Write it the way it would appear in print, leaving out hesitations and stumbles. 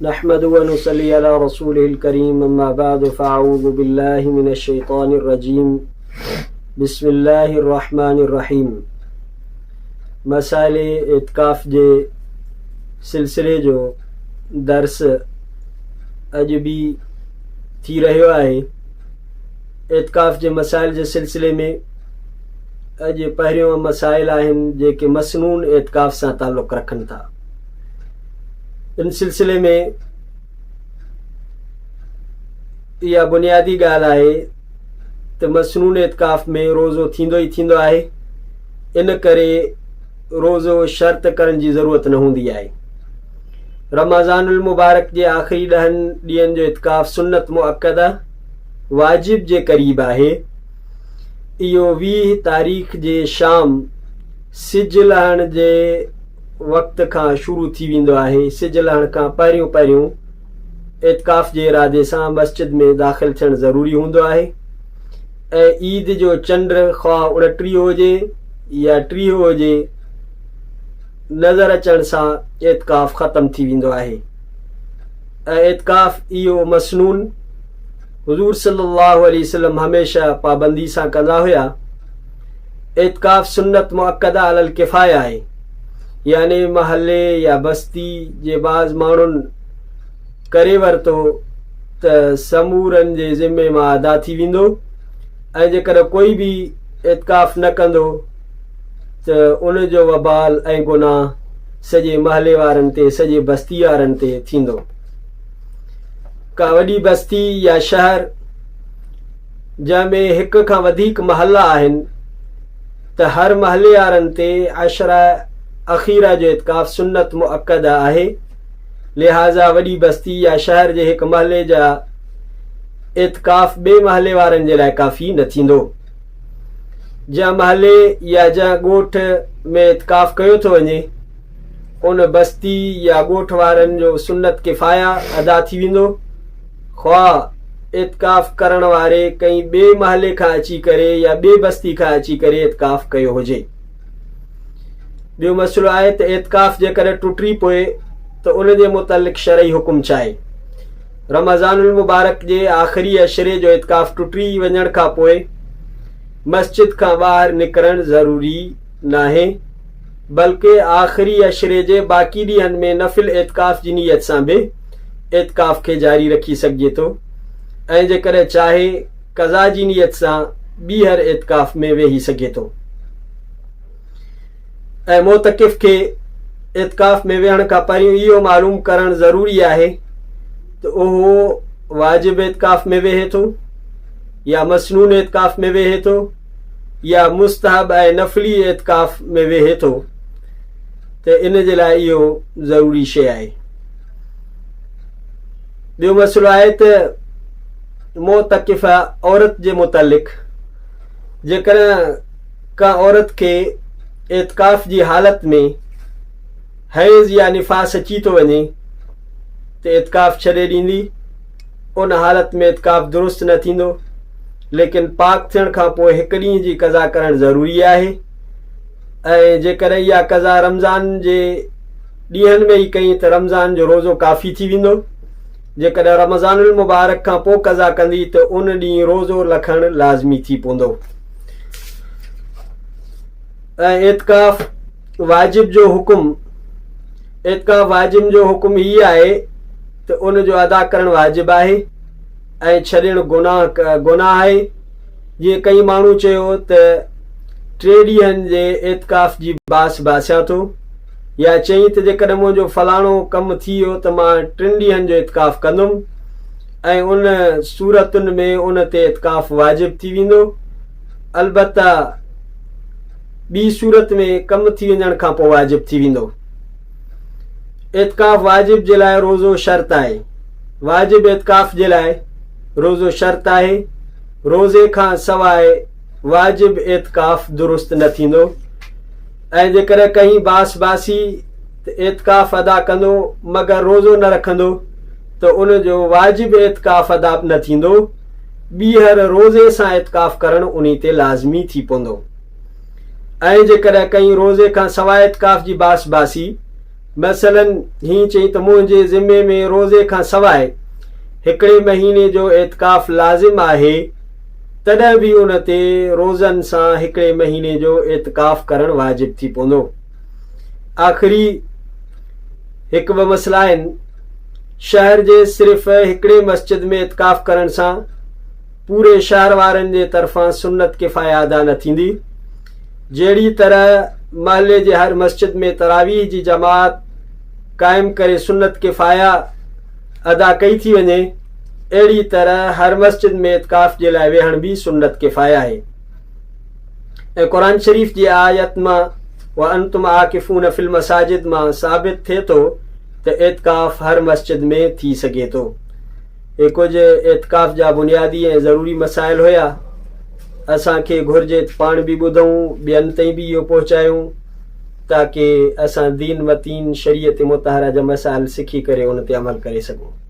نحمده ونصلي على رسوله الڪريم اما بعد فاعوذ بالله من الشيطان الرجيم بسم الله الرحمن الرحيم مسائل اعتڪاف جي سلسلي جو درس اڄ به ٿي رهيو آهي. اعتڪاف جي مسائل جي سلسلي ۾ اڄ پهريون مسائل آهن جيڪي مسنون اعتڪاف سان تعلق رکن ٿا. ان سلسلي ۾ اها بنيادي ڳالهه آهي ته مسنون اعتڪاف ۾ روزو ٿيندو ئي ٿيندو آهي، ان ڪري روزو شرط ڪرڻ جي ضرورت نه هوندي آهي. رمضان المبارڪ جي آخري ڏهن ڏينهن جو اعتڪاف سنت مؤڪده واجب جي قريب آهي. اهو 20 تاريخ جي شام سج لهڻ جي وقت کان شروع ٿي ويندو آهي. سج لهڻ کان پهريون پهريون اعتڪاف جي ارادي سان مسجد ۾ داخل ٿيڻ ضروري هوندو آهي ۽ عيد جو چنڊ خواه 29 هجي يا 30 هجي نظر اچڻ سان اعتڪاف ختم ٿي ويندو آهي ۽ اعتڪاف اهو مسنون حضور صلي الله عليه وسلم هميشه پابندي سان ڪندا هيا. اعتڪاف سنت مؤڪده علي الڪفايه آهي، يعني محلي يا بستي جي بعض ماڻهن ڪري ورتو ته سمورن جي ذمي مان ادا ٿي ويندو ۽ جيڪڏهن ڪوئي به اعتڪاف نه ڪندو ته ان جو وبال ۽ گناهه سڄي محلي وارن تي، سڄي بستي وارن تي ٿيندو. ڪا وڏي بستي يا شهر جنهن ۾ هڪ کان وڌيڪ محلا آهن ته هر محلي وارن تي عشره اخيره جو اعتڪاف سنت مؤڪده آهي. لهٰذا وڏي بستي يا شهر جي هڪ محلي جا اعتڪاف ٻئي محلي وارن جي لاء ڪافي نه ٿيندو. جنهن محلي يا جنهن ڳوٺ ۾ اعتڪاف ڪيو ٿو وڃي، ان بستي يا ڳوٺ وارن جو سنت ڪفايه ادا ٿي ويندو، خواه اعتڪاف ڪرڻ واري ڪنهن ٻئي محلي کان اچي ڪري يا ٻي بستي کان اچي ڪري اعتڪاف ڪيو هجي. ٻيو مسئلو آهي ته اعتڪاف جيڪڏهن ٽٽي پوي ته ان جي متعلق شرعي حڪم ڇا آهي؟ رمضان المبارڪ جي آخري عشري جو اعتڪاف ٽٽي وڃڻ کان پوء مسجد کان ٻاهر نڪرڻ ضروري ناهي، بلڪه آخري عشري جي باقي ڏينهن ۾ نفل اعتڪاف جي نيت سان به اعتڪاف کي جاري رکي سگهجي ٿو ۽ جيڪڏهن چاهي قضا جي نيت سان ٻيهر اعتڪاف ۾ ويهي سگهي ٿو. ۽ معتڪف کي اعتڪاف ۾ ويهڻ کان پهريون اهو معلوم ڪرڻ ضروري آهي ته اهو واجب اعتڪاف ۾ ويهي ٿو يا مسنون اعتڪاف ۾ ويهي ٿو يا مستحب ۽ نفلي اعتڪاف ۾ ويهي ٿو ته ان جي لاء اهو ضروري شيء آهي. ٻيو مسئلو آهي ته معتڪفه عورت جي متعلق جيڪڏهن ڪا عورت کي اعتڪاف جي حالت ۾ حيض يا نفاس اچي ٿو وڃي ته اعتڪاف ڇڏي ڏيندي، ان حالت ۾ اعتڪاف درست نه ٿيندو، ليڪن پاڪ ٿيڻ کان پوء هڪ ڏينهن جي قضا ڪرڻ ضروري آهي ۽ جيڪڏهن اها قضا رمضان جي ڏينهن ۾ ئي ڪئي ته رمضان جو روزو ڪافي ٿي ويندو، جيڪڏهن رمضان المبارڪ کان پوء قضا ڪندي ته ان ڏينهن روزو لکڻ لازمي ٿي پوندو. ۽ اعتڪاف واجب جو حڪم، اعتڪاف واجب جو حڪم هي آهي ته ان جو ادا ڪرڻ واجب آهي ۽ ڇڏڻ گناهه گناهه آهي. جيئن ڪئين ماڻهو چيو ته ٽي ڏينهن جي اعتڪاف جي باس باسيان ٿو، يا چيائين ته جيڪڏهن منهنجو فلاڻو ڪم ٿي ويو ته مان ٽن ڏينهن جو اعتڪاف ڪندم ۽ ان صورتن ۾ ان تي اعتڪاف واجب ٿي ويندو. البته ٻي صورت ۾ ڪم ٿي وڃڻ کان پوء واجب ٿي ويندو. اعتڪاف واجب جي لاء روزو شرط آهي. واجب اعتڪاف جي لاء روزو شرط آهي. روزي کان سواء واجب اعتڪاف درست نه ٿيندو ۽ جيڪڏهن ڪنهن باس باسي ته اعتڪاف ادا ڪندو مگر روزو نه رکندو ته ان جو واجب اعتڪاف ادا نه ٿيندو. ٻيهر روزي سان اعتڪاف ڪرڻ انهي تي لازمي ٿي پوندو ۽ جيڪڏهن ڪنهن روزي کان سواء اعتڪاف جي باس باسي مثلاً هيئن چئي ته منهنجي ذمي ۾ روزي کان سواء هڪڙي مهيني جو اعتڪاف لازم آهي، تڏهن به ان تي روزن سان هڪڙي مهيني جو اعتڪاف ڪرڻ واجب ٿي پوندو. آخري هڪ ٻه مسئلا آهن. شهر جي صرف هڪڙي مسجد ۾ اعتڪاف ڪرڻ سان پوري شهر وارن جي طرفان سنت ڪفايه ادا نه ٿيندي. جهڙي طرح محلي جي هر مسجد ۾ تراويح جي جماعت قائم ڪري سنت ڪفايه ادا ڪئي ٿي وڃي، اهڙي طرح هر مسجد ۾ اعتڪاف جي لاء ويهڻ به سنت ڪفايه آهي ۽ قرآن شريف جي آيت مان وانتم عاڪفون في المساجد مان ثابت ٿئي ٿو ته اعتڪاف هر مسجد ۾ ٿي سگهي ٿو. اهي ڪجهه اعتڪاف جا بنيادي ۽ ضروري مسائل هيا. اسان کي گهرجي ته پاڻ به ٻڌون، ٻين تائين به اهو پهچايون تاڪه اسان دين متين شريعت مطهره جا مسائل سکي ڪري ان تي عمل ڪري سگهون.